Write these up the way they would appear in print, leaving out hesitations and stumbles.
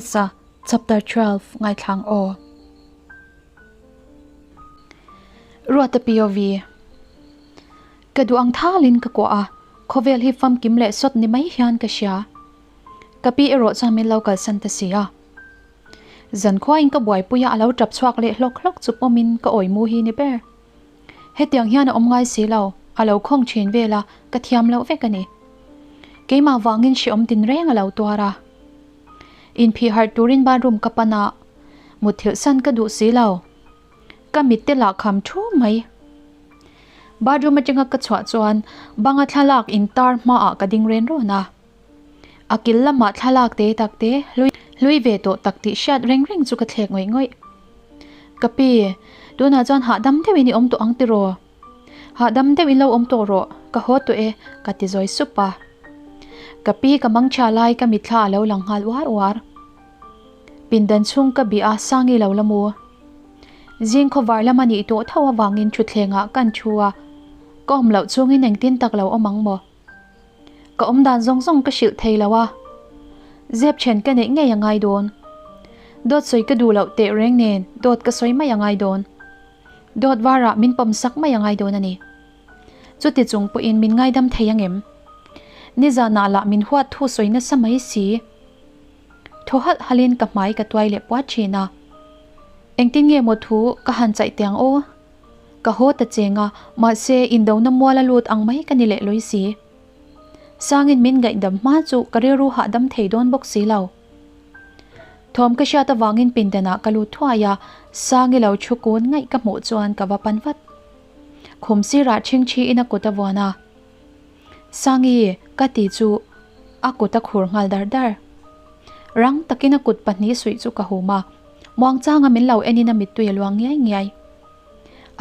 Hmasa Chapter 12 ngaithlang aw. Ruata POV Ka duh ang thalin ka kuah a, khawvel hi famkim leh sawt ni mai hian ka hria. Ka pi erawh chuan min lo kalsan ta si a. Zankhuain ka buaipui a, a lo tap chhuak leh hlawk hlawk chu pawmin ka awi mu hi ni ber. Hetiang hian a awm ngai si lo, a lo khawng thin vel a, ka thiam loh vek a ni. Keimah vangin hrehawm tin reng a lo tuar a. Inphih harh turin bathroom ka pan a, mutthilh san ka duh si lo. Ka mit te lah kham thu mai. Bathroom atanga ka chhuah chuan banga thlalak intar hmaah ka ding ren rawn a. A kil lamah thlalak te tak te hlui hlui ve tawh tak tih hriat reng reng chu ka thlek ngawih ngawih. Ka pi, tunah chuan hahdam deuhin i awm tawh ang tiraw? Hahdam deuhin lo awm tawh rawh, ka haw tawh e, ka ti zawi sup a. Ka pi ka mangchhia lai ka mitthla a lo lang nghal uar uar. Pindan chhung ka bih a, Sangi lo la mu. Zing khawvar lama nih tawh tho avangin thutthlengah kan thu a, ka awm loh chungin engtin tak lo awm ang maw? Ka awm dan zawng zawng ka hrilh thei lo a, zep then ka neih ngei a ngai dawn. Dawt sawi ka duh loh teh reng nen dawt ka sawi mai a ngai dawn. Dawt varah min pawm sak mai a ngai dawn a ni. Chuti chung pawhin min ngaidam thei angem? Nizanah lah min huat thu sawi nasa mai si. Thaw halh halhin ka hmai ka tuai leh puat thin a. Engtin nge maw thu ka han chaih teh ang aw? Ka haw ta cheng a, mahse indona mual a lut ang mai ka ni leh lawi si. Sangin min ngaihdam hma chu ka rilru hahdam thei dawn bawk si lo. Thawm ka hriat avangin pindanah ka lut thuai a, Sangi lo thu kun ngaih ka hmuh chuan ka va pan vat. Khum sirah chhingchhi in a kut a vuan a. Sangi, ka ti chu a kut a khur nghal dar dar. Rang takin a kut pahnih suih chu ka hum a, muangchanga min lo enin a mittui a luang ngiai ngiai.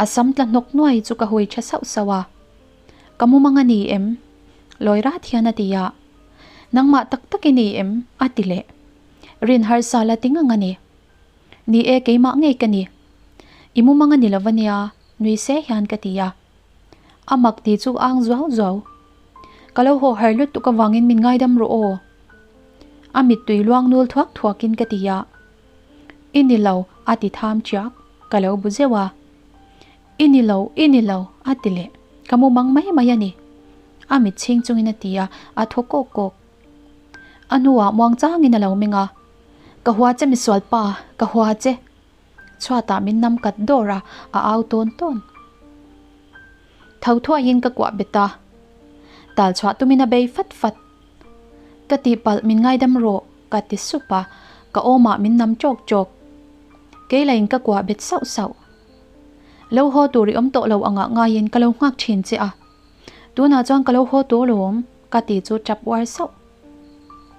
A sam tla hnawk nuai chu ka hui tha sauh sauh a. Ka mumang a ni em? Lawi rat hian a ti a. Nangmah tak tak i ni em? a ti leh. Rin harsa la ti ngang a ni. Ni e, keimah ngei ka ni. I mumang a ni lo va nia, nui se hian ka ti a. A mak ti chu ang zuau zuau. Ka lo haw har lutuk avangin min ngaidam rawh aw. A mittui luang nul thuak thuakin ka ti a. I ni lo, a ti tham chiak. Ka lo bu zeuh a. I ni lo, i ni lo, a ti leh. Ka mu mang mai mai a ni. A mit chhing chungin a ti a, a thaw kawk kawk. A hnuah muang changin a lo meng a. Ka hua che misual pa, ka hua che. Chhuatah min nam kat dawr a, a au tawn tawn. Tho thuaiin ka kuah bet a. Tal chhuah tumin a bei fat fat. Ka tihpalh min ngaidam rawh, ka ti sup a, ka awmah min nam chawk chawk. Kei lain ka kuah bet sauh sauh. Lo haw tur i awm tawh lo angah ngaiin ka lo nghak thin che a. Tunah chuan ka lo haw tawh alawm, ka ti chu tap uar sauh.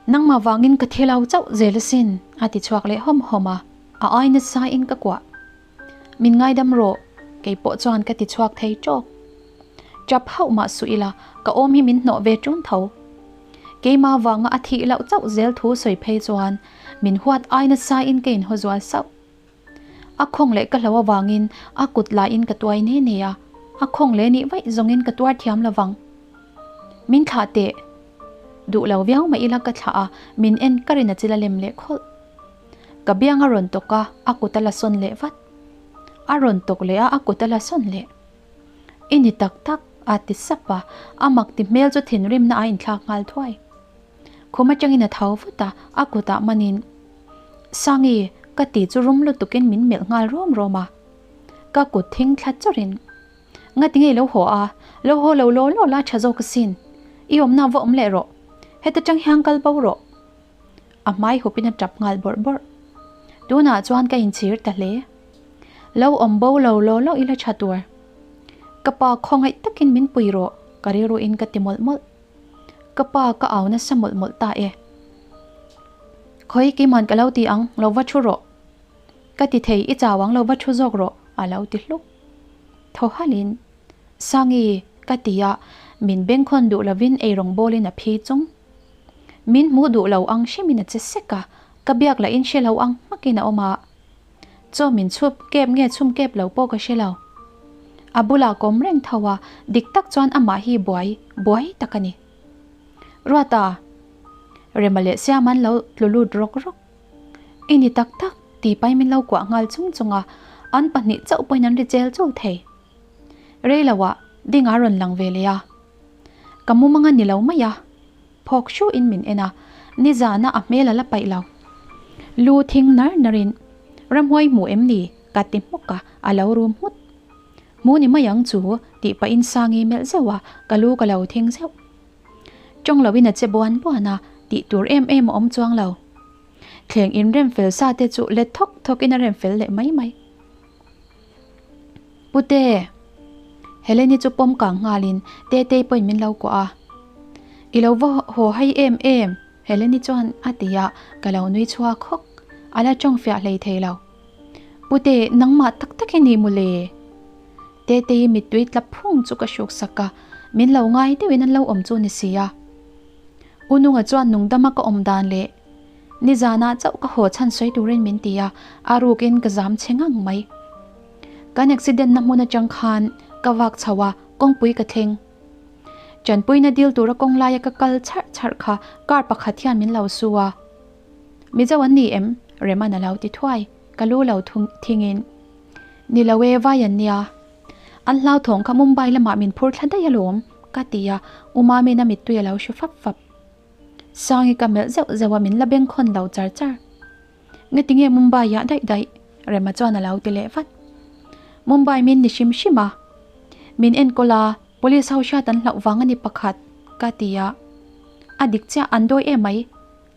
Nangmah vangin ka thi lo chauh zel asin, a ti chhuak leh hawm hawm a, a ai nasa in ka kuah. Min ngaidam rawh, kei pawh chuan ka ti chhuak thei tawk. Tap hauh mah suh ila, ka awm hi min hnawh ve ṭun tho. Keimah vanga a thih loh chauh zel thu sawi phei chuan min huat ai nasa in ka inhaw zual sauh. A khawng leh ka hlo avangin a kut laiin ka tuai ne ne a, a khawng leh nih vaih zawngin ka tuar thiam lo vang. Min thlah teh. Duh lo viau mah ila ka thlah a, min en ka rin a chil a lem leh khawlh. Ka biang a rawn tawk a, a kut a la sawn leh vat. A rawn tawk leh a, a kut a la sawn leh. I ni tak tak, a ti sap a, a mak ti hmel chu thinrimna a inthlak nghal thuai. Khum atangin a tho vut a, a kutah manin, Sangi, ka ti chu rum lutukin min melh nghal rawm rawm a. Ka kut thing thla chawrhin, Ngati ngei lo haw a, lo haw lo law law la tha zawk asin. I awmna va awm leh rawh. Heta tang hian kal bo rawh. A hmai hupin a tap nghal bawrh bawrh. Tunah chuan ka inchhir ta hle. Lo awm bo lo law law ila tha tur. Ka pa khawngaih takin min pui rawh, ka rilruin ka ti mawlh mawlh. Ka pa ka au nasa mawlh mawlh ta e. Khawi keiman ka lo ti ang, lo va thu rawh. Ka ti thei, i chau ang lo va thu zawk rawh, a lo ti hluk. Thaw halin, Sangi, ka ti a, min bengkhawn duh lovin eirawng bawlin a phi chung. Min hmuh duh lo ang hrimin a che sek a, ka biak lahin hre lo ang hmakin a awm a. Chaw min chhup kep nge chhum kep lo pawh ka hre lo. A bulah ka awm reng tho a, dik tak chuan amah hi buai, buai tak a ni. Ruata! Rema leh Siam an lo tlu lut rawk rawk. I ni tak tak, tih pahin min lo kuah nghal chung chung a, an pahnih chauh pawhin an ri chel chul thei. Rei loah ding a rawn lang ve leh a, ka mumang a ni lo mai a, phawk hru in min en a, nizana a hmel a la paih lo. Lu thing nar nar in, Ramhuai hmu em ni? ka ti hmuk a, a lo rum nghut. Hmu ni mai ang chu, tih pahin Sangi melh zeuh a, ka lu ka lo thing zeuh. Tawng loin a che buan buan a, tih tur em em a awm chuang lo. Thleng in rem fel sa te chu let thawk thawk in a rem fel leh mai mai. Pute! Heleni chu pawm kang nghalin Tetei pawhin min lo kuah a. I lo va haw hai em em? Heleni chuan a ti a, ka lo nui chhuak hawk. A la tawng fiah hlei thei lo. Pute, nangmah tak tak i ni mawle? Tetei mittui tla phung chu ka hruk sak a, min lo ngai deuhin an lo awm chu ni si a. U Nunga chuan nungdama ka awm dan leh nizanah chauh ka haw chhan sawi turin min ti a, a rukin ka zam che ngang mai. Kan accident na hmun atang khan ka vak chho a, kawngpui ka thleng. Tanpuina dil tura kawng laia ka kal charh charh kha car pakhat hian min lo su a. Mizo an ni em? Reman a lo ti thuai, ka lu lo thingin. Ni lo e, vai an nia. An hlauthawng kha Mumbai lamah min phur thla daih alawm, ka ti a, U Mami'n a mittui a lo hru fap fap. Sangi ka melh zeuh zeuh a, min la bengkhawn lo char char. Ngati nge Mumbai ah daih daih? Rema chuan a lo ti leh vat. Mumbai min ni hrim hrim a, min enkawl a, police ho hriat an hlauh vang a ni pakhat, ka ti a. A dik chiah an dawi em mai,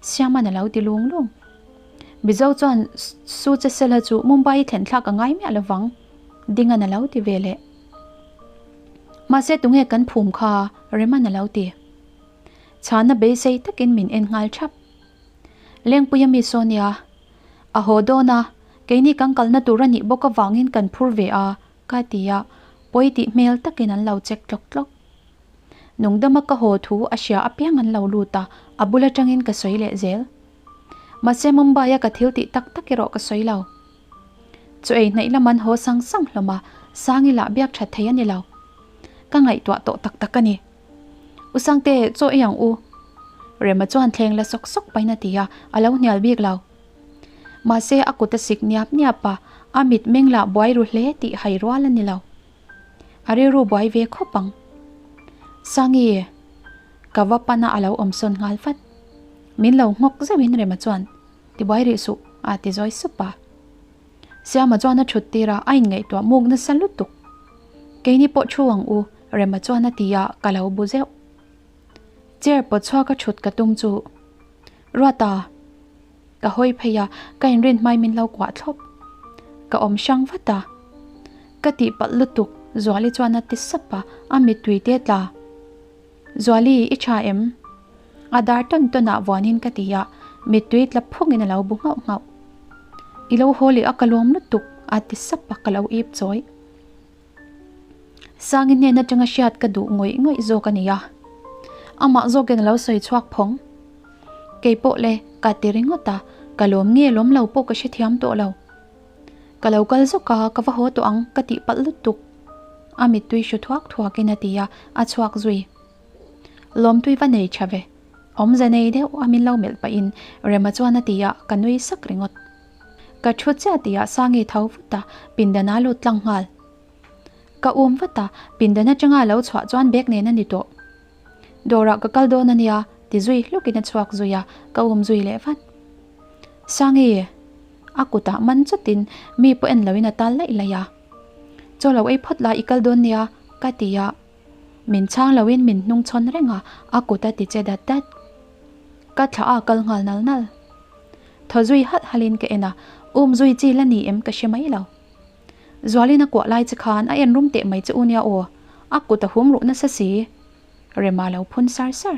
Siaman a lo ti lung lung. Mizo chuan Su che sela chu Mumbai i thlen thlak a ngai miah lovang, Dingan a lo ti ve leh. Mahse tunge kan phum kha Reman a lo ti. Chhana beisei takin min en nghal thap. Lengpuia mi saw nia, a haw dawn a, keini kan kalna tur a nih bawk avangin kan phur ve a, ka ti a, pawi tih hmel takin an lo check tlawk tlawk. Nungdama ka haw thu a hria apiang an lo lut a, a bul atangin ka sawi leh zel. Mahse Mumbai-a ka thil tih tak tak erawh ka sawi lo. Chu ei hnaih lam an haw sang sang hlawm a, Sangi lah biak that thei a ni lo. Ka ngaihtuah tawh tak tak a ni. U Sangte, chaw ei ang u. Rema chuan thleng la sawk sawk pahin a ti a, a lo hnial bik lo. Mahse a kut a sik niap niap a, a mitmeng lah buai ru hle tih hai rual a ni lo. A rilru buai ve khawp ang. Sangi, ka va pana a lo awm sawn nghal vat. Min lo nghawk zeuhin Rema chuan, Ti buai rih suh, a ti zawi sup a. Siama chuan a thut tir a, a inngaihtuah muk nasa lutuk. Keini pawh thu ang u, Rema chuan a ti a, ka lo bu zeuh. Chair pawt chhuak a thut ka tum chu, Ruata, Ka hawi phei a, ka inrin hmai min lo kuah thlawp. Ka awm hrang vat a. Ka tihpalh lutuk, Zuali chuan a ti sap a, a mittui te tla. Zuali, i tha em? A dar tawn tawn ah vuanin ka ti a, mittui tla phungin a lo bu nghauh nghauh. I lo haw leh a ka lawm lutuk, a ti sap a, ka lo ip chawi. Sangi hnen atanga hriat ka duh ngawih ngawih zawk a ni a, amah zawkin a lo sawi chhuak phawng. Kei pawh le, ka ti ringawt a, ka lawm nge lawm lo pawh ka hrethiam tawh lo. Ka lo kal zawk a, ka va haw tawh ang, ka tih palh lutuk. A mittui hru thuak thuakin a ti a, a chhuak zui. Lawmtui va nei tha ve. Awmze nei deuh a min lo melh pahin Rema chuan a ti a, ka nui sak ringawt. Ka thu chiah tihah Sangi tho vut a, pindan a lut tlang nghal. Ka um vat a, pindan atanga a lo chhuah chuan bag nen a ni tawh. Dawrah ka kal dawn a nia, ti zui hlukin a chhuak zui a, ka um zui leh vat. Sangi! A kutah man chutin mi pawh en loin a tal laih laih a. Chaw lo ei phawt la i kal dawn nia, ka ti a. Min chhang loin min hnung chhawn reng a, a kut a ti che dat dat. Ka thlah a kal nghal nal nal. Thaw zui halh halhin ka en a, um zui chi la ni em ka hre mai lo. Zualin a kuah lai che khan a en rum teh mai che u nia aw, a kut a hum ruh nasa si. Rema lo phun sar sar.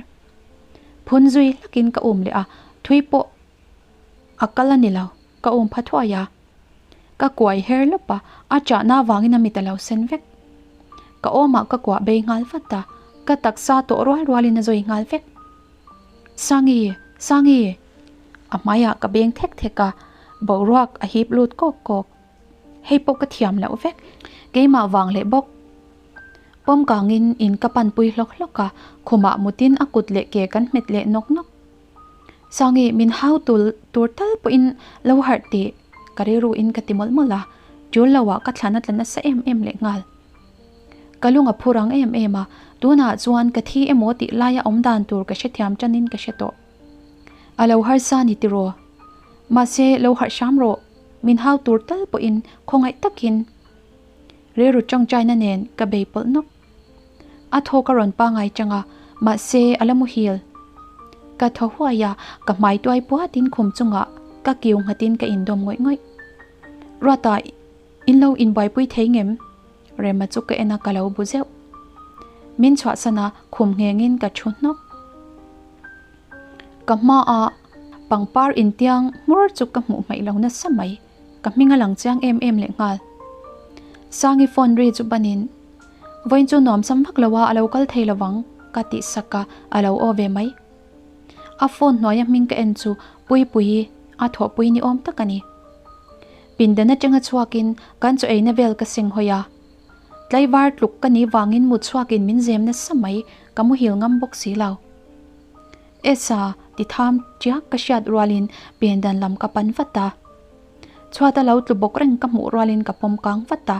Phun zui hlakin ka um leh a, thui pawh a kal a ni lo, ka um pha thuai a. Ka kuai her lawp a, a chahna avangin a mit a lo sen vek. Ka awmah ka kuah bei nghal vat a, ka taksa tawh rual rualin a zawi nghal vek. Sangi! Sangi! A hmaiah ka beng thek thek a, boruak a hip lut kawk kawk. Hei pawh ka thiam loh vek, keimah vang leh bawk. Pawm kangin in ka panpui hlawk hlawk a, khumah mutin a kut leh ke kan hmet leh nawk nawk. Sangi, min hau tul tur tal pawhin lo harh teh, ka rilru in ka ti mawlh mawlh a, tul lo ah ka thlan a tla nasa em em leh nghal. Ka lung a phu rang em em a, tunah chuan ka thi emaw tih laia awm dan tur ka hrethiam tanin ka hre tawh. A lo harsa ni tiraw? Mahse, lo harh hram rawh, min hau tur tal pawhin khawngaih takin rilru tawngtaina nen ka bei pawlh nawk. A thaw ka rawn pangai chang a, mahse a la muhil. Ka thaw huai a, ka hmai tuai puatin khum chungah ka kiu nghatin ka indawm ngawih ngawih. Ruata, in lo inbuaipui thei ngem? Rema chu ka en a, ka lo bu zeuh. Min chhuahsan a, khum nghengin ka thu hnawk. Ka hmaah pangpar intiang hmur chu ka hmuh hmaih lo nasa mai. Ka hming a lang chiang em em leh nghal. Sangi phone ri chu banin, Vawiin chu nuam sam vak lo a, a lo kal thei lovang, ka tih sak a, a lo aw ve mai. A phone hnuaia hming ka en chu Puipuii a thawhpui ni awm tak a ni. Pindan atanga chhuakin kan chaw eina vel ka seng hawi a. Tlaivar tluk ka nih vangin mut chhuakin min zem nasa mai, ka muhil ngam bawk si lo. Esa ti tham tiak ka hriat rualin pindan lam ka pan vat a. Chhuata lo tlu bawk reng ka hmuh rualin ka pawm kang vat a.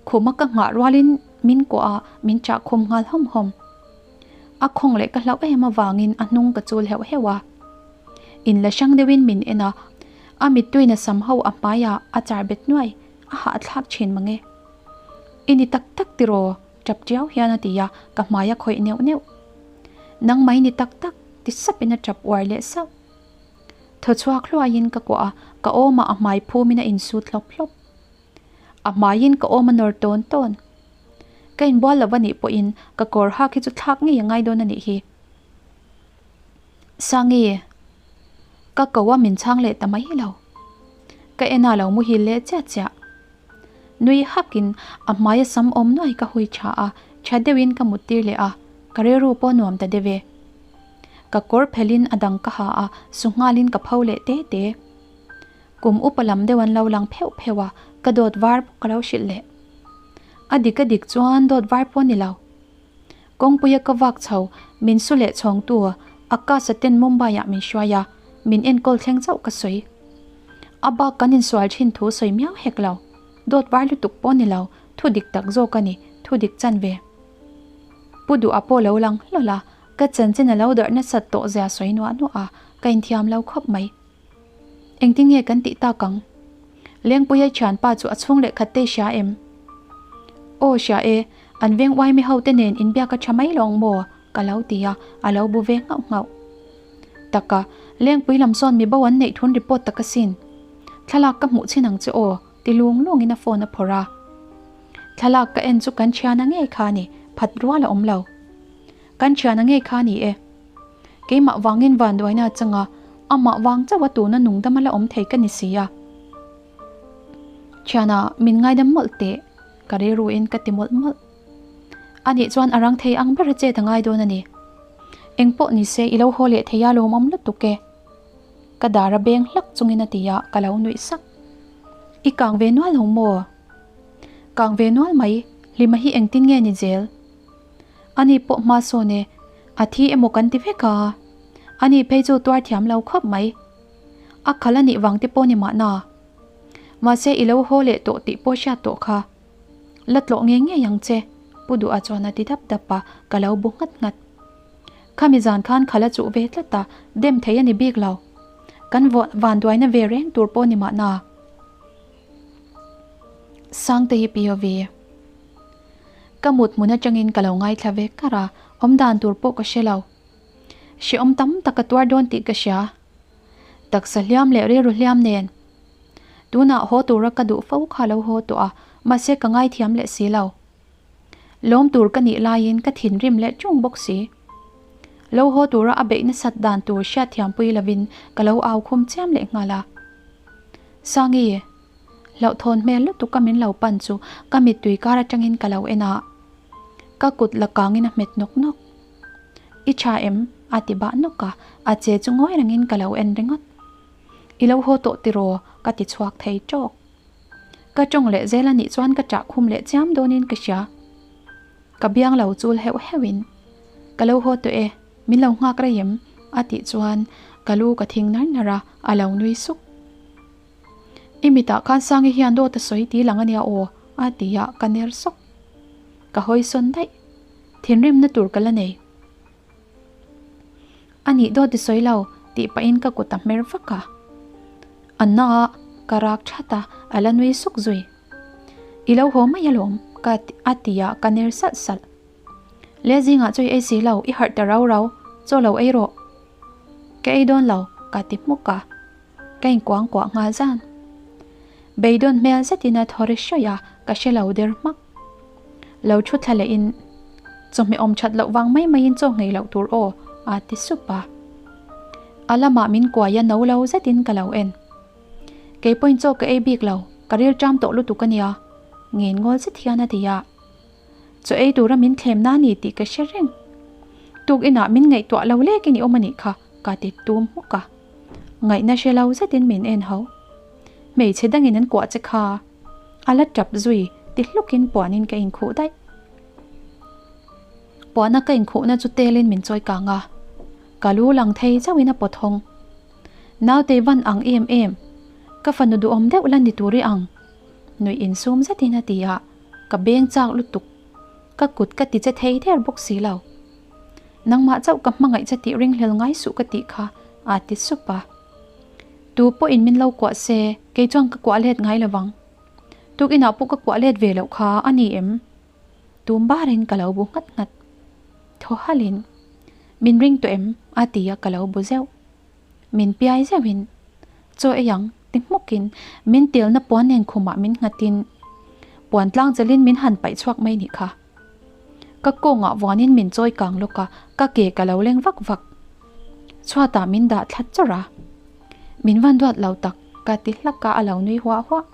Khuma ka nghah rualin min kuah a, min chah khum nghal hawm hawm. A khawng leh ka hlauh em avangin a hnung ka chul heuh heuh a. In la hrang deuhin min en a, a mittuina sam ho a hmaiah a char bet nuai, a hahthlak thin mange. I ni tak tak tiraw? Tap tiau hian a ti a, ka hmai a khawih neuh neuh. Nang mai ni tak tak, ti sapin a tap uar leh sauh. Thaw chhuak hluaiin ka kuah a, ka awmah a hmai phumin a insut hlawp hlawp. A hmaiin ka awm a nawr tawn tawn. Ka inbual lo a nih pawhin ka kawr hak hi chu thlak ngei a ngai dawn a nih hi. Sangi, ka ko a min chhang leh ta mai lo. Ka en a lo muhil leh chiah chiah. Nui hakin a hmai a sam awm nuai ka hui tha a, tha deuhin ka mut tir leh a, ka rilru pawh nuam ta deuh e. Ka kawr phelhin a dang ka ha a, su nghalin ka pho leh te te. Kum upa lam deuh an lo lang pheuh pheuh a, ka dawt var bawk ka lo hrilh leh. A dik a dik chuan dawt var pawh a ni lo. Kawngpuia ka vak chho, min su leh chhawngtu Akasa ten Mumbai ah min hruai a, min enkawl thleng chauh ka sawi. A bak kan insual thin thu sawi miau hek lo. Dawt var lutuk pawh ni lo, thu dik tak zawk a ni, thu dik chan ve. Pu Duha pawh lo lang hlawlh a, ka chanchin a lo darh nasat tawh zia sawi nuah nuah a, ka inthiam lo khawp mai. Engtin nge kan tih tak ang? Lengpuia thianpa chu a chhung leh khat te hria em? Aw hria e, an veng uaimi ho te nen inbiak a tha mai lawng maw? Ka lo ti a, a lo bu ve nghauh nghauh. Taka, Lengpui lam sawn mi bo an neih thun report tak asin. Thlalak ka hmuh chin ang che aw, ti lung lungin a phone a phawrh a. Thlalak ka en chu kan thiana ngei kha a ni, phat rual a awm lo. Kan thiana ngei kha a ni e. Keimah vangin vanduaina a chang a, amah vang chauh a tuna nungdam a la awm thei ka ni si a. Thiana, min ngaidam mawlh teh, ka rilruin ka ti mawlh mawlh. Anih chuan a rang thei ang ber a chet a ngai dawn a ni. Engpawh ni se i lo haw leh thei a lawmawm lutuk e. Ka dar a beng hlak chungin a ti a, ka lo nuih sak. I kang ve nual lo maw? Kang ve nual mai, Hlima hi engtin nge ni zel? Ani pawh hma sawn e, a thi emaw kan ti vek a. Ani phei chu tuar thiam lo khawp mai. A khal a nih vang te pawh ni mahna. Mahse i lo haw leh tawh tih pawh hriat tawh kha. La tlawh ngei ngei ang che, Pu Duha chuan a ti dap dap a, ka lo bu nghat nghat. Khami zan khan khal a chuh ve tlat a, dem thei a ni bik lo. Kan vanduaina ve reng tur pawh ni mahna. Sangte hi POV. Ka mut hmun atangin ka lo ngaithla ve kar a, awm dan tur pawh ka hre lo. Hrehawm tam tak ka tuar dawn tih ka hria. Taksa hliam leh rilru hliam nen. Tunah haw tura ka duh fo kha lo haw tawh a, mahse ka ngaithiam leh si lo. Lawm tur ka nih laiin ka thinrim leh ṭung bawk si. Lo haw tura a beih nasat dan tur hriatthiampui lovin ka lo au khum chiam leh nghal a. Sangi, hlauhthawn hmel lutuk a min lo pan chu ka mittui kar atangin ka lo en a. Ka kut la kangin a hmet nawk nawk. I tha em? a ti bah nawk a, a che chu ngawi rengin ka lo en ringawt. I lo haw tawh tiraw? ka ti chhuak thei tawk. Ka tawng leh zel a nih chuan ka ṭah khum leh chiam dawnin ka hria. Ka biang lo chul heuh heuhin, Ka lo haw tawh e, min lo nghak rei em? a tih chuan Ka lu ka thing nar nar a, a lo nui suk. I mitah khan Sangi hian dawt a sawi ti lang ania aw, a ti a, ka ner sawk. Ka hawi sawn daih. Thinrimna tur ka la nei. A nih dawt i sawi lo, tih pahin ka kut a hmer vak a. A na a, ka rak that a, a la nui suk zui. I lo haw mai alawm, ka a ti a, ka ner salh salh. Le zingah chu i ei si lo, i harh ta rau rau, chaw lo ei rawh. Ka ei dawn lo, ka ti hmuk a. Ka inkuang kuah nghal zan. Beidawn hmel zetin a thaw ri hrawih a, ka hre lo der hmak. Lo thu thla lehin, Chawhmeh awm that loh vang mai maiin chaw nghei loh tur aw, a ti sup a. A lamah min kuai a no lo zetin ka lo en. Kei pawhin chaw ka ei bik lo, ka ril ṭam tawh lutuk a nia, ngen ngawl zet hian a ti a. Chaw ei tura min thlem na ni tih ka hre reng. Tuk inah min ngaihtuah lo lekin i awm a nih kha, ka ti tum hmuk a. Ngaihna hre lo zetin min en ho. Hmeichhe dangin an kuah che kha. A la tap zui ti hlukin puanin ka inkhuh daih. Puana ka inkhuhna chu telin min chawi kang a. Ka lu lang thei chauhin a pawt hawng. Naute van ang em em. Ka fanu duhawm deuh la ni tur i ang. Nuih insum zetin a ti a. Ka beng chak lutuk. Ka kut ka ti che thei der bawk si lo. Nangmah chauh ka hmangaih che tih ringhlel ngai suh ka tih kha a ti sup a. Tu pawhin min lo kuah se, kei chuan ka kuah let ngai lo vang. Tukinah pawh ka kuah let ve loh kha a ni em? Tum barin ka lo bu nghat nghat. Thaw halin, Min ring tawh em? a ti a ka lo bu zeuh. Min piai zeuhin, Chaw ei ang, ti hmukin min telna puan nen khumah min nghatin puan tlang chelin min han paih chhuak mai nih kha. Ka kawngah vuanin min chawi kang lawk a, ka ke ka lo leng vak vak. Chhuatah min dah thla chawrh a. Min van duat lo tak, ka ti hlak a, a lo nui huah huah.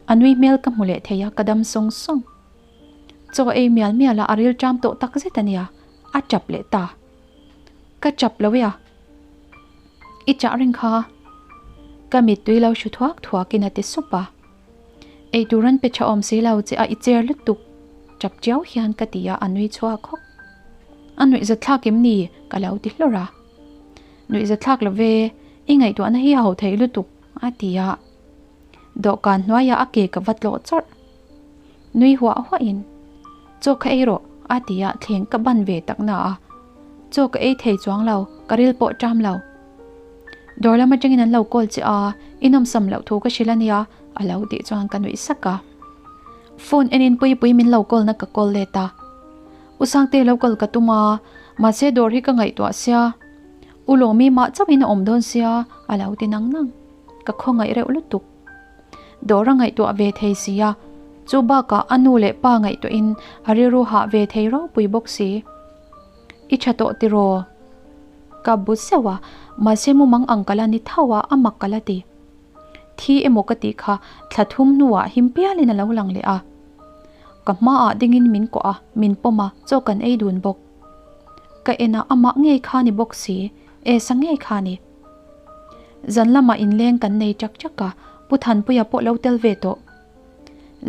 A nui hmel ka hmu leh thei a, ka dam sawng sawng. Chaw ei mial mial a, a ril ṭam tawh tak zet a nia, a ṭap leh ta. Ka chap lo e a. I chah reng kha. Ka mittui lo hru thuak thuakin a ti sup a. Eitur an pe tha awm si lo che a i cher lutuk chap chiau hian ka ti a a nui chhuak hawk. A nuihzat thlak em ni? Ka lo ti hlawrh a. Nuihzat thlak lo ve, i ngaihtuahna hi a ho thei lutuk a ti a. Dawhkan hnuaiah a ke ka va tlawh chawrh. Nui huah huahin, Chaw ka ei rawh, a ti a, thleng ka ban ve tak na a. Chaw ka ei thei chuang lo, ka ril pawh ṭam lo. Dawr lam aṭangin an lo call che a, i nawmsam loh thu ka hrilh a nia, a lo tih chuan ka nuih sak a. Phone enin Puipui min lo call na ka call let a. U Sangte lo kal ka tum a, mahse dawr hi ka ngaihtuah sia. U Lawmi mah chauhin a awm dawn sia, a lo ti nang nang. Ka khawngaih reuh lutuk. Dawr a ngaihtuah ve thei si a, chu bakah a nu leh pa ngaihtuahin a rilru hah ve thei ropui bawk si. I tha tawh tiraw? Ka bu zeuh a, mahse mumang ang ka la ni tho a, a mak ka la ti. Thi emaw ka tih kha thla thum hnuah him pialin a lo lang leh a. Ka hmaah dingin min kawh a, min pawm a, chaw kan ei dun bawk. Ka en a, amah ngei kha ni bawk si, Esa ngei kha ni. Zan lamah inleng kan nei chak chak a, Pu Thanpuia pawh lo tel ve tawh.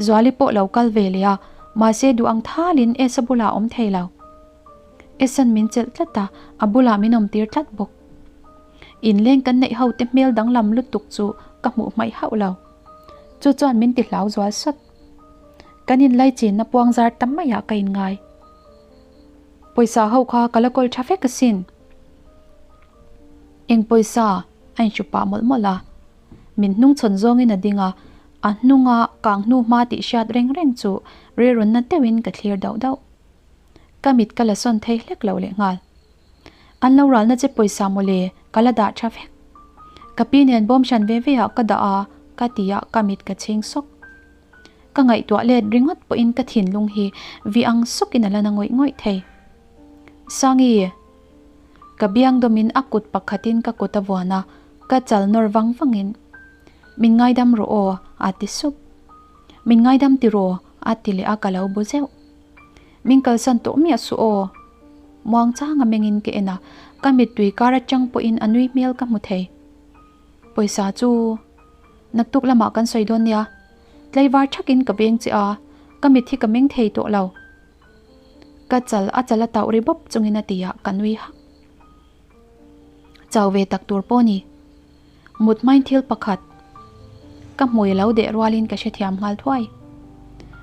Zuali pawh lo kal ve leh a, mahse duh ang thalin Esa bulah a awm thei lo. Esan min chelh tlat a, a bulah min awm tir tlat bawk. Inleng kan neih ho te hmel danglam lutuk chu ka hmuh hmaih hauh lo. Chu chuan min ti hlau zual sawt. Kan inlaichinna puang zar tam maiah ka inngai. Pawisa ho kha ka la kawl tha vek asin. Eng pawisa? A inhru pah mawlh mawlh a. Min hnungchhawn zawngin a ding a, a hnunga kang hnu hma tih hriat reng reng chu rilrunna deuhin ka thlir dauh dauh. Ka mit ka la sawn thei hlek lo leh nghal. An lo ralna che pawisa mawle ka la dah tha vek. Ka pi nen bawm hran ve ve ah ka dah a ka ti a ka mit ka chhing sawk. Ka ngaihtuah let ringawt pawhin ka thinlung hi vi ang sukin a la na ngawih ngawih thei. Sangi! Ka biang dawmin a kut pakhatin ka kut a vuan a, ka chal nawr vang vangin, Min ngaidam rawh aw, a ti sup. Min ngaidam ti raw, a ti leh a ka lo bu zeuh. Min kalsan tawh miah suh aw. Muang changa mengin ka en a, ka mittui kar atang pawhin a nui hmel ka hmu thei. Pawisa chu naktuk lamah kan sawi dawn nia. Tlaivar thakin ka veng che a, ka mit hi ka meng thei tawh lo. Ka chal a chal a tauh ri bawp chungin a ti a, ka nui hak. Chau ve tak tur pawh ni. Mut hmain thil pakhat ka hmui lo deh rualin ka hrethiam nghal thuai.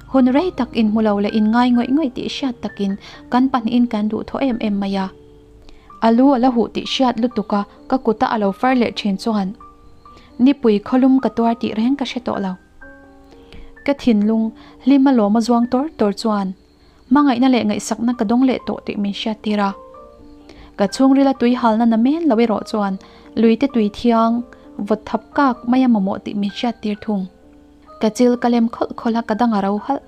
Hun rei tak inhmu lo leh inngai ngawih ngawih tih hriat takin kan pahnihin kan duh thaw em em mai a. A lu a la huh tih hriat lutuk a ka kuta a lo far leh thin chuan nipui khawlum ka tuar tih reng ka hre tawh lo. Ka thinlung hlim a lawm a zuang tawr tawr chuan Hmangaihna leh ngaihsakna ka dawng leh tawh tih min hriattir a. Ka chhungrila tui halna na men lo erawh chuan luite tui thiang vawt thap kak mai a mamawh tih min hriattir thung. Ka chil ka lem khawlh khawlh a ka dang a ro halh.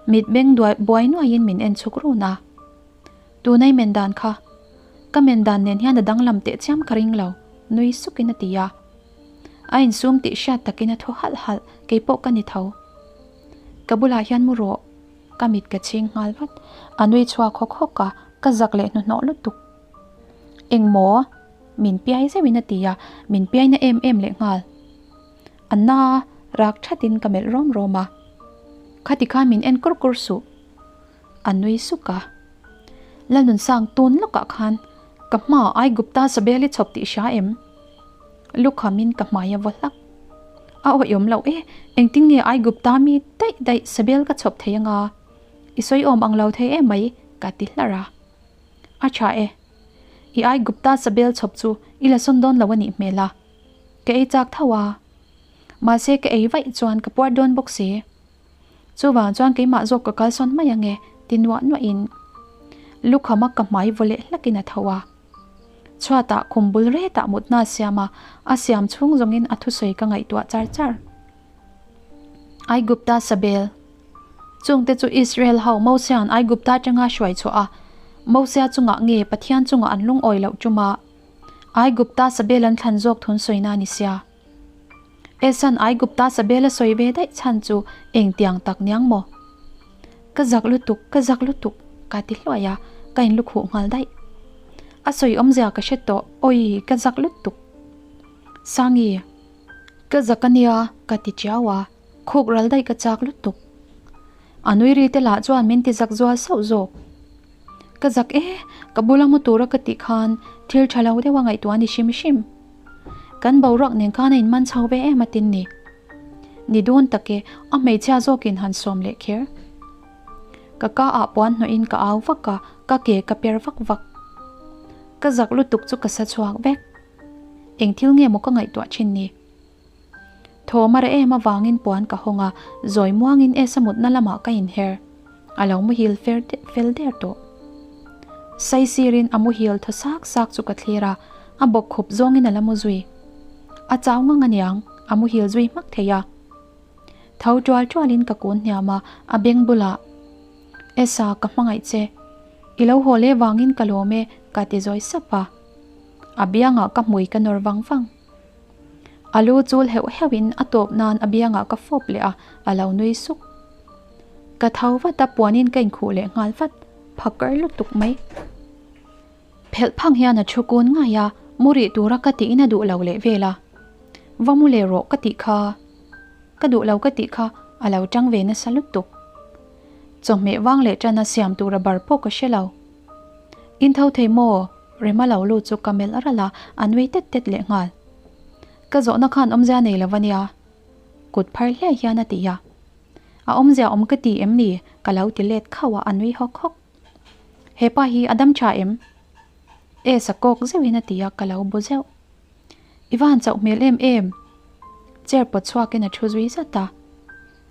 Mit beng duai buai nuaiin min en chhuk run a. Tunai men dan kha ka men dan nen hian a danglam teh chiam ka ring lo, nui sukin a ti a. A insum tih hriat takin a thaw halh halh, keipawh ka ni tho. Ka bulah hian mu rawh. Ka mit ka chhing nghal vat. A nui chhuak hawk hawk a, ka zak leh hnuhnawh lutuk. Engmaw? Min piai zeuhin a ti a, min piai na em em leh nghal. A na rak thatin ka melh rawm rawm a. Khati khan min en kur kur suh. A nui suk a. Lalnunsang tun lawkah khan ka hma Aigupta Sabel i chhawp tih hria em? Lukhamin ka hmai a vaw hlak. A awih awm loh e, engtin nge Aigupta mi daih daih Sabel ka chhawp thei anga? I sawi awm ang lo thei em mai, ka ti hlar a. A tha e. I Aigupta Sabel chhawp chu i la sawn dawn lo a nih hmel a. Ka ei chak tho a. Mahse ka ei vaih chuan ka puar dawn bawk si. Chuvang chuan keimah zawk ka kalsawn mai ange ti nuah nuahin lukhama ka hmai vaw leh hlakin a tho a. Chhuatah khum bul retah mutna a siam a, a siam chhung zawngin a thusawi ka ngaihtuah char char. Aigupta Sabel Chungte chu Israel ho Mosia'n Aigupta atanga hruai chhuah a, Mosia chungah nge Pathian chungah an lungawi loh ṭuma Aigupta Sabel an thlan zawk thun sawina a ni sia. Esan Aigupta Sabel a sawi ve daih chhan chu engtiang tak niang maw? Ka zak lutuk, ka zak lutuk, ka ti hluai a, ka inlukhuh nghal daih. A sawi awmzia ka hre tawh, awi, ka zak lutuk. Sangi, ka zak a nia, ka ti chiau a, khuk ral daih ka chak lutuk. A nui ri te lah chuan min ti zak zual sauh zawk. Ka zak e, ka bula mu tura ka tih khan thil tha lo deuh a ngaihtuah a ni hrim hrim. Kan boruak nen khan a inman chho ve em a tin ni. Ni dawn tak e, a hmeichhia zawkin han sawm leh kher. Ka ka ah puan hnawhin ka au vak a, ka ke ka per vak vak. Ka zak lutuk chu ka sa chhuak vek. Eng thil nge maw ka ngaihtuah thin ni? Thaw mara em avangin puan ka hawng a, zawi muangin Esa mutna lamah ka inher. A lo muhil fer fel der tawh. Saisirin a muhil thaw sak sak chu ka thlir a, a bawk khup zawngin a la mu zui. A chau ngang aniang, a muhil zui hmak thei a. Tho tual tualin ka kun hniam a, a beng bulah, Esa, ka hmangaih che. I lo haw leh vangin ka lawm e, ka ti zawi sap a. A biangah ka hmui ka nawr vang vang. A lu chul heuh heuhin a tawp nan a biangah ka fawp leh a, a lo nui suk. Ka tho vat a, puanin ka inkhuh leh nghal vat, phakar lutuk mai. Phelh phang hian a thu kun ngai a, mu rih tura ka tiin a duh lo leh vel a. Va mu leh rawh ka tih kha, ka duh lo ka tih kha a lo tang ve nasa lutuk. Chawhmeh vang leh tana siam tura bar pawh ka hre lo. In tho thei maw? Rema lo lut chu ka melh ralh a, a nui tet tet leh nghal. Ka zawhna khan awmzia nei lo ania. Kut phar hliai hian a ti a. A awmzia awm ka ti em ni? Ka lo ti let khauh a, a nui hawk hawk. He pa hi a dam tha em? E sa kawk zeuhin a ti a, ka lo bu zeuh. I va han chauh hmel em em? Chair pawt chhuakin a thu zui zat a.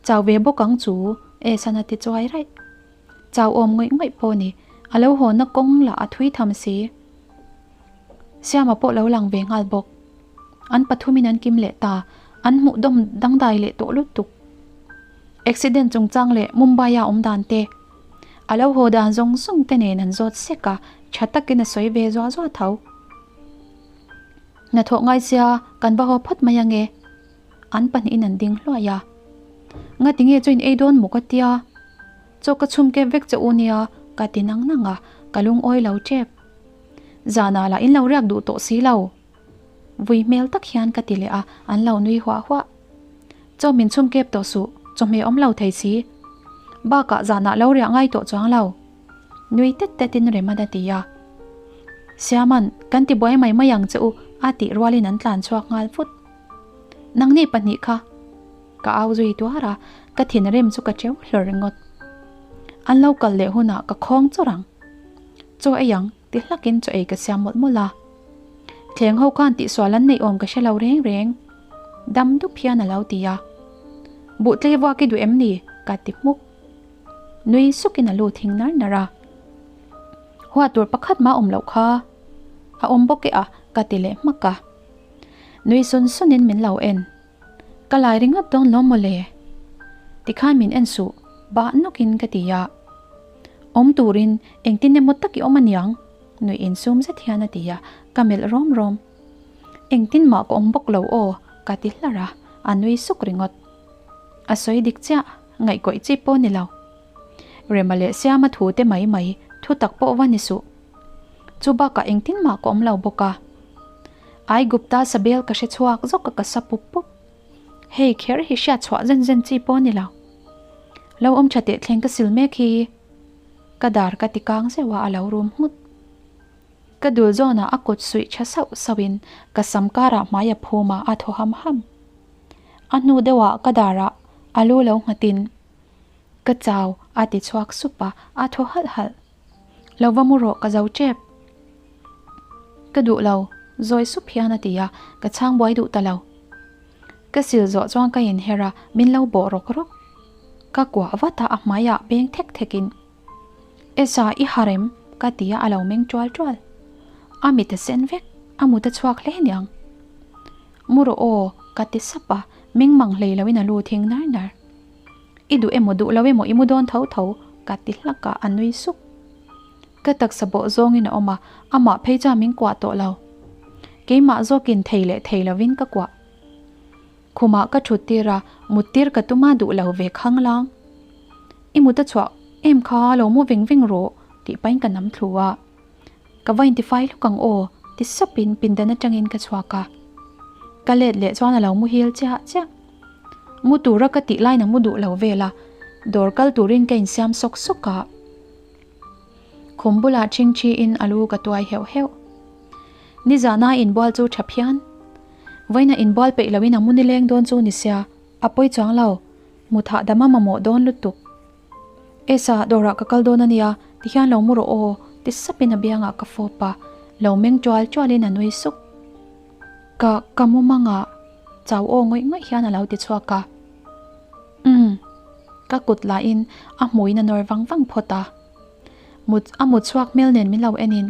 Chau ve bawk ang chu, E san a ti chuai raih. Chau awm ngawih ngawih pawh ni, a lo hawnna kawng lah a thui tham si. Siama pawh lo lang ve nghal bawk. An pathumin an kim leh ta, an hmuh dawm dangdai leh tawh lutuk. Accident chungchang leh Mumbai-a awm dan te, a lo haw dan zawng zawng te nen an zawt sek a, tha takin a sawi ve zuah zuah tho. Hnathawh ngai sia, kan va haw phawt mai ange. An pahnihin an ding hluai a. Ngati nge chu in ei dawn maw ka tia? Chaw ka chhum kep vek che u nia ka ti nang nang a, ka lungawi lo tep. Zanah lah in lo riak duh tawh si lo. Vui hmel tak hian ka ti leh a, an lo nui huah huah. Chaw min chhum kep tawh suh, chawhmeh awm lo thei si. Bakah zanah lo riah ngai tawh chuang lo. Nui tet tet in Remana ti a. Siama'n, Kan ti buai mai mai ang che u, a tih rualin an tlan chhuak nghal vut. Nangni pahnih kha ka au zui tuar a, ka thinrim chu ka cheu hlawr ringawt. An lo kal leh hunah ka khawng chawrh ang. Chaw ei ang ti hlakin chaw ei ka siam mawlh mawlh a. Thleng ho khan tihsual an neih awm ka hre lo reng reng. Dam dup hian a lo ti a. Buhtlei vuak i duh em ni? ka ti hmuk. Nui sukin a lu thing nar nar a. Huat tur pakhat mah awm loh kha. A awm bawk e a, ka ti leh hmak a. Nui sun sunin min lo en. Ka lai ringawt dawn lo mawle. Tikhan min en suh, bah nawkin ka ti a. Awm turin engtin emaw tak i awm aniang, nui insum zet hian a ti a, ka melh rawm rawm. Engtin mah ka awm bawk lo aw, ka ti hlar a, a nui suk ringawt. A sawi dik chiah, ngaihkawih chi pawh ni lo. Rema leh Siama thu te mai mai, thu tak pawh va ni suh. Chu bakah engtin mah ka awm lo bawk a. Aigupta sabel ka hre chhuak zawk a ka sa pup pup. Hei kher hi hriat chhuah zen zen chi pawh a ni lo. Lo awm tha teh thleng ka sil mek hi. Ka dar ka ti kang zeuh a a lo rum nghut. Ka dul zawnah a kut suih tha sauh sauhin ka sam karah hmai a phum a a thaw ham ham. A hnu deuhah ka darah a lu lo nghatin ka chau a ti chhuak sup a, a thaw halh halh. Lo va mu rawh ka zo tep. Ka duh lo, zawi sup hian a ti a, ka chhang buai duh ta lo. Ka sil zawh chuan ka inher a, min lo bawh rawk rawk. Ka kuah vat a, a hmaiah beng thek thekin, Esa, i har em? ka ti a, a lo meng tual tual. A mit a sen vek, a mut a chhuak hle aniang. Mu rawh aw, ka ti sap a, meng mang hlei loin a lu thing nar nar. I duh emaw duh lo emaw i mu dawn tho tho, ka ti hlak a, a nui sup. Ka taksa bawh zawngin a awm a, amah phei chuan min kuah tawh lo. Keimah zawkin thei leh thei lovin ka kuah. Khumah ka thut tir a, mut tir ka tum a duh lo ve khang lang. I mut a chhuah em kha lo mu veng veng rawh tih pahin ka nam thlu a. Ka va intifai lawk ang aw ti sapin pindan atangin ka chhuak a. Ka let leh chuan a lo muhil chiah chiah. Mu tura ka tih laiin a mu duh lo vel a, dawr kal turin ka insiam sawk sawk a. Khum bulah chingchiin a lu ka tuai heuh heuh. Nizana inbual chu tha phian. Vawiina inbual peih loin a mu nileng dawn chu ni sia, a pawi chuang lo. Mu thah dam a mamawh dawn lutuk. Esa, dawrah ka kal dawn a nia, tihian lo mu rawh aw, ti sapin a biangah ka fawp a, lo meng tual tualin a nui suk. Ka, ka mu mangah, chau aw ngawih ngawih hian a lo ti chhuak a. Umm, ka kut lahin a hmuiin a nawr vang vang phawt a. Mut, a mut chhuak hmel nen min lo enin,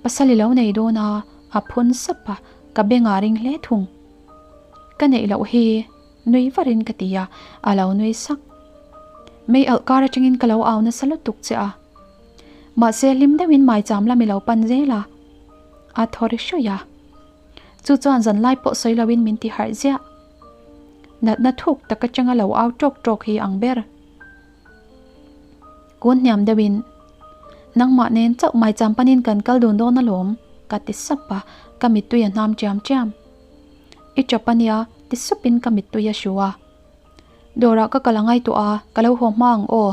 Pasal i lo nei dawn a, a phun sap a, ka bengah ring hle thung. Ka neih loh hi. Nui varin ka ti a, a lo nui sak. Mei alh kar atangin ka lo au nasa lutuk che a. Mahse hlim deuhin maicham lam i lo pan zel a. A thaw ri hruih a. Chu chuan zanlai pawh sawi loin min ti harh ziah. Natna thuk tak atanga lo au tawk tawk hi ang ber. Kun hniam deuhin, Nangmah nen chauh maicham panin kan kal dun dawn alawm, ka ti sap a, ka mittui a hnam chiam chiam. I tap a nia, ti supin ka mittui a hru a. Dawrah ka kal a ngaihtuah a, ka lo haw hma ang aw.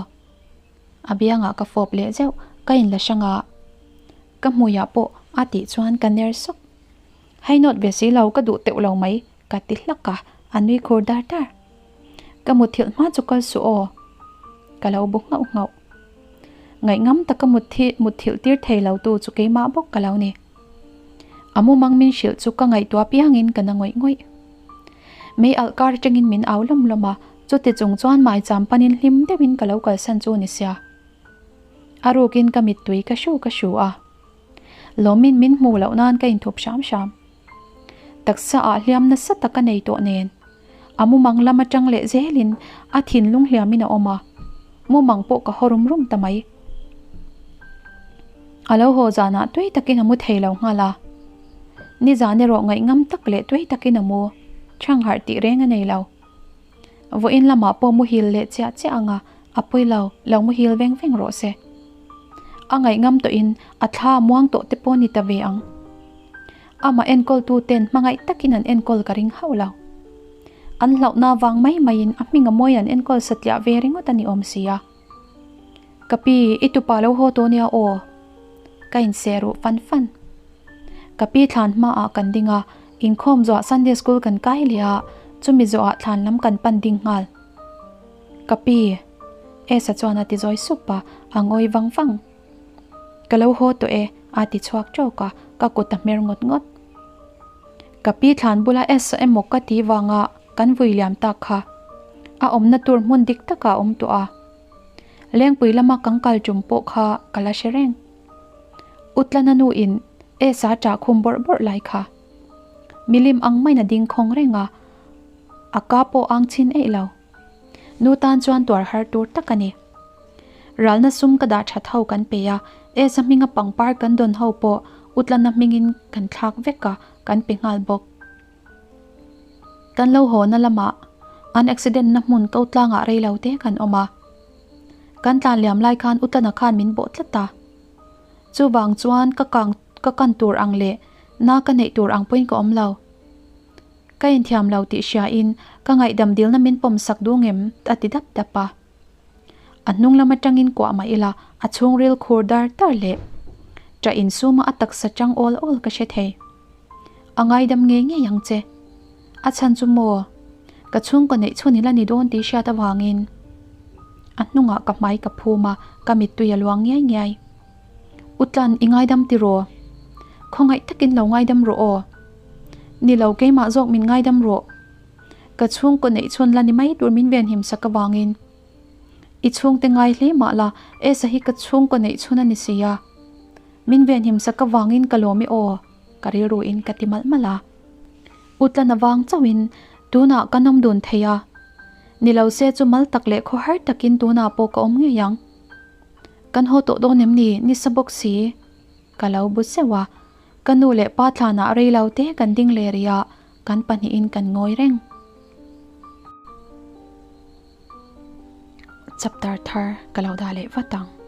A biangah ka fawp leh zeuh, ka inla hrang a. Ka hmuiah pawh a tih chuan ka ner sawk. Hei nawt ve si lo, ka duh teuh lo mai, ka ti hlak a, a nui khur dar dar. Ka muthilh hma chu kal suh aw. Ka lo bu nghauh nghauh. Ngaihngam taka muthilh tir thei lo tu chu keimah bawk ka lo ni. A mumang min hrilh chu ka ngaihtuah piangin ka na ngawih ngawih. Mei alh kar atangin min au lawm lawm a, chuti chung chuan maicham panin hlim deuhin ka lo kalsan chu ni sia. A rukin ka mittui ka hru ka hru a. Lawmin min hmuh loh nan ka inthup hram hram. Taksa ah hliam nasa tak ka nei tawh nen. A mumang lam atang leh zelin a thinlung hliamin a awm a, mumang pawh ka haw rum rum ta mai. A lo haw zanah tui takin a mu thei lo nghal a. Nizan erawh ngaihngam tak leh tui takin a mu, chhang harh tih reng a nei lo. Vawiin lamah pawh muhil leh chiah chiah anga a pawi lo, lo muhil veng veng rawh se. A ngaihngam tawhin a thla a muang tawh te pawh ni ta ve ang. Amah enkawltu ten hmangaih takin an enkawl ka ring hauh lo. An hlauhna vang mai maiin a hming a mawi an enkawl satliah ve ringawt a ni awm si a. Ka pi, i tupa lo haw tawh nia aw. ka inseh ruh fan fan. Ka pi thlan hmaah kan ding a, inkhawm zawhah Sunday school kan kai leh a, chumi zawhah thlan lam kan pan ding nghal. Ka pi, Esa chuan a ti zawi sup a, a ngawi vang vang. Ka lo haw tawh e, a ti chhuak tawk a, ka kut a hmer ngawt ngawt. Ka pi thlan bula Esa emaw ka ti vanga kan vui liam tak kha. A awmna tur hmun dik takah a awm tawh a. Lengpui lama kan kal tum pawh kha ka la hre reng. Utlana nu in Esa ṭah khum bawrh bawrh lai kha. Milim ang maiin a ding khawng reng a, a ka pawh ang chhin eih lo. Nu tan chuan tuar har tur tak a ni. Ralna sum ka dah that ho kan pe a, Esa hminga pangpar kan dawn ho pawh Utlana hmingin kan thlak vek a, kan pe nghal bawk. Kan lo haw na lamah an accident na hmun ko tlangah rei lo te kan awm a. Kan tlan liam lai khan Utlana khan min bawh tlat a. Chuvang chuan ka kang ka kan tur ang leh na ka neih tur ang pawhin ka awm lo. Ka inthiam lo tih hria in ka ngaihdam dilna min pawm sak duh ngem a ti dap dap a. A hnung lam atangin kuah mah ila a chhungril khur dar dar leh ṭah insuma a taksa ṭang awl awl ka hre thei. A ngaidam ngei ngei ang che. A chhan chu maw? Ka chhungkaw neih chhun ila ni dawn tih hriat avangin a hnungah ka hmai ka phum a, ka mittui a luang ngiai ngiai. Utlan i ngaidam tiraw? Khawngaih takin lo ngaidam rawh aw. Ni lo keimah zawk min ngaidam rawh. Ka chhungkaw neih chhun la ni mai tur min venhim sak avangin. I chhungte ngai hle mah la, Esa hi ka chhungkaw neih chhun a ni si a. Min venhim sak avangin ka lawm i aw, ka rilru in ka ti malh malh a. Utlan avang chauhin tunah ka nawm dun thei a. Ni lo se chu mal tak leh khawhar takin tunah pawh ka awm ngei ang. Kan haw tawh dawn em ni, nisa bawk si. Ka lo bu zeuh a, ka nu leh pa thlanah rei lo te kan ding leh rih a, kan pahnihin kan ngawi reng. Chapter thar ka lo dah leh vat ang.